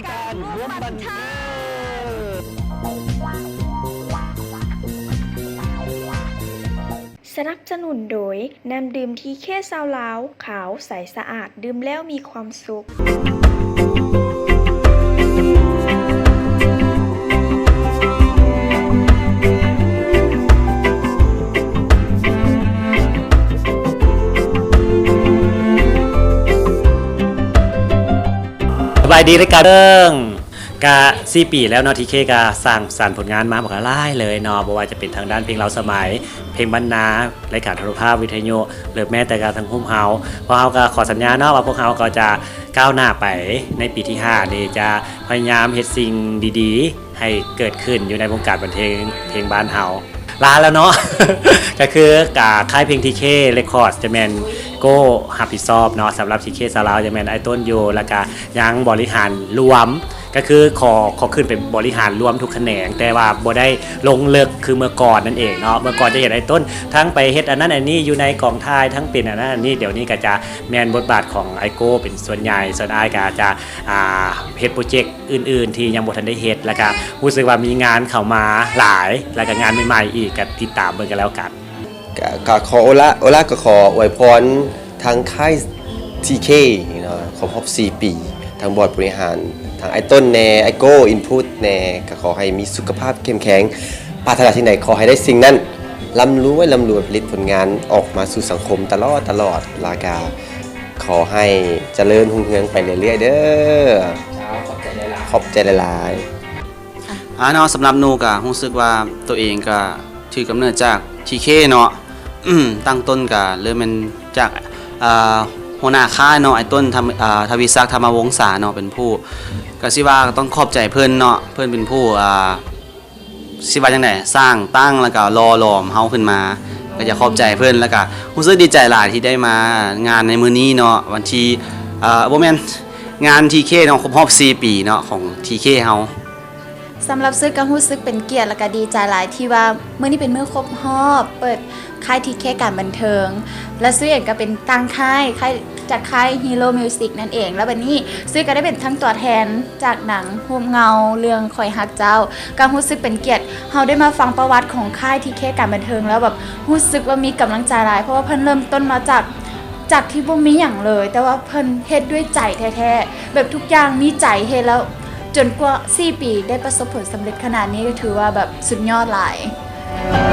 ການຮ່ວມບັນເທີງ. ສະໜັບສະໜູນໂດຍ ນ້ຳດື່ມ ທີເຄ ຊາວລາວ, ຂາວ, ໃສ, ສະອາດ, ດື່ມແລ້ວມີຄວາມສຸກ. ສະບາຍດີ ລາຍການເບິ່ງ ກະສີ່ປີແລ້ວເນາະ ທີເຄ ກະສ້າງສັນຜົນງານມາບັກຫຼາຍເລີຍເນາະ, ບໍ່ວ່າຈະເປັນທາງດ້ານເພງລາວສະໄໝ, ເພງບ້ານນາ, ລາຍການໂທລະພາບ, ວິທະຍຸ ຫຼືແມ້ແຕ່ກະທາງຮູບເຮົາ. ພວກເຮົາກະຂໍສັນຍາເນາະວ່າ ພວກເຮົາກໍຈະກ້າວໜ້າໄປໃນປີທີຫ້ານີ້ ຈະພະຍາຍາມເຮັດສິ່ງດີໆໃຫ້ເກີດຂຶ້ນຢູ່ໃນວົງການບັນເທີງເພງບ້ານເຮົາ. ລາແລ້ວເນາະ ກະຄື ກະຄ້າຍເພງ ທີເຄ Records ຈະແມ່ນໂກ້ຮັບຜິດຊອບເນາະ, ສຳລັບ ທີເຄ ຊາວລາວ ຈະແມ່ນອ້າຍຕົ້ນຢູ່ ແລ້ວກະຍັງບໍລິຫານລວມ ກະຄືຂໍ ຂໍຂຶ້ນໄປບໍລິຫານລວມທຸກຂະແໜງ ແຕ່ວ່າບໍ່ໄດ້ລົງເລິກຄືເມື່ອກ່ອນນັ້ນເອງເນາະ. ເມື່ອກ່ອນຈະເຫັນອ້າຍຕົ້ນທັງໄປເຮັດອັນນັ້ນອັນນີ້ຢູ່ໃນກອງຖ່າຍ ທັງເປັນອັນນັ້ນອັນນີ້, ດຽວນີ້ກະຈະແມ່ນບົດບາດຂອງອ້າຍໂກ້ເປັນສ່ວນໃຫຍ່, ສ່ວນອ້າຍກະຈະ ອ່າ ເຮັດໂປຣເຈັກ ອື່ນໆທີ່ຍັງບໍ່ທັນໄດ້ເຮັດ ແລ້ວກະຮູ້ສຶກວ່າມີງານເຂົ້າມາຫຼາຍ ແລ້ວກະງານໃໝ່ໆອີກ ກະຕິດຕາມເບິ່ງກັນແລ້ວກັນ. ກະ ກະຂໍໂອລາ ໂອລາກະຂໍອວຍພອນທາງຄ້າຍ ທີເຄ ເນາະ ຄົບຮອບສີ່ປີ, ທາງບອດບໍລິຫານ, ທາງອ້າຍຕົ້ນແດ່, ອ້າຍໂກ້ input ແດ່, ກະຂໍໃຫ້ມີສຸຂະພາບເຂັ້ມແຂງ, ປາດຖະໜາສິ່ງໃດຂໍໃຫ້ໄດ້ສິ່ງນັ້ນ, ລ່ຳລວຍ ລ່ຳລວຍ, ຜະລິດຜົນງານອອກມາສູ່ສັງຄົມຕະຫຼອດ ຕະຫຼອດ, ແລ້ວກະ ຂໍໃຫ້ຈະເລີນຮຸ່ງເຮືອງໄປເລື້ອຍໆເດີ. ເຈົ້າ ຂອບໃຈຫຼາຍໆ. ຂອບໃຈຫຼາຍໆ. ອ່າເນາະ ສຳລັບໜູກະຮູ້ສຶກວ່າໂຕເອງກະຖືກກຳເນີດຈາກ ທີເຄ ເນາະ, ຕັ້ງຕົ້ນກະເລີ່ມແມ່ນຈາກ ອ່າ ຫົວໜ້າຄ້າຍເນາະ ອ້າຍຕົ້ນ ທຳ ອ່າ ທະວີສັກ ທຳມະວົງສາເນາະ ເປັນຜູ້ ກະຊິວ່າກະຕ້ອງຂອບໃຈເພິ່ນເນາະ, ເພິ່ນເປັນຜູ້ ອ່າ ຊິວ່າຈັ່ງໃດ ສ້າງຕັ້ງ ແລ້ວກະຫຼໍ່ຫຼອມເຮົາຂຶ້ນມາ ກະຢາກຂອບໃຈເພິ່ນ ແລ້ວກະຮູ້ສຶກດີໃຈຫຼາຍທີ່ໄດ້ມາງານໃນມື້ນີ້ເນາະ ວັນທີ ເອີ ບໍ່ແມ່ນ ງານ ທີເຄ ເນາະ ຄົບຮອບສີ່ປີເນາະ ຂອງ ທີເຄ ເຮົາ. ສຳລັບສຸດກະຮູ້ສຶກເປັນກຽດ ແລ້ວກະດີໃຈຫຼາຍທີ່ວ່າມື້ນີ້ເປັນມື້ຄົບຮອບເປີດ ຄ້າຍ ທີເຄ ການບັນເທີງ ແລະ ຊຸຍເອງກະເປັນຕ່າງຄ້າຍ ຄ້າຍ ຈາກຄ້າຍ Hero Music ນັ້ນເອງ. ແລ້ວບັດນີ້ ຊຸຍກະໄດ້ເປັນທັງຕົວແທນຈາກໜັງຮູບເງົາເລື່ອງຂ້ອຍຮັກເຈົ້າ ກະຮູ້ສຶກເປັນກຽດ. ເຮົາໄດ້ມາຟັງປະຫວັດຂອງຄ້າຍ ທີເຄ ການບັນເທີງ ແລ້ວແບບຮູ້ສຶກວ່າມີກຳລັງໃຈຫຼາຍ ເພາະວ່າເພິ່ນເລີ່ມຕົ້ນມາຈາກ ຈາກທີ່ບໍ່ມີຫຍັງເລີຍ ແຕ່ວ່າເພິ່ນເຮັດດ້ວຍໃຈແທ້ໆ ແບບທຸກຢ່າງມີໃຈເຮັດ ແລ້ວຈົນກວ່າສີ່ປີໄດ້ປະສົບຜົນສຳເລັດຂະໜາດນີ້ ກະຖືວ່າແບບສຸດຍອດຫຼາຍ. ເອີ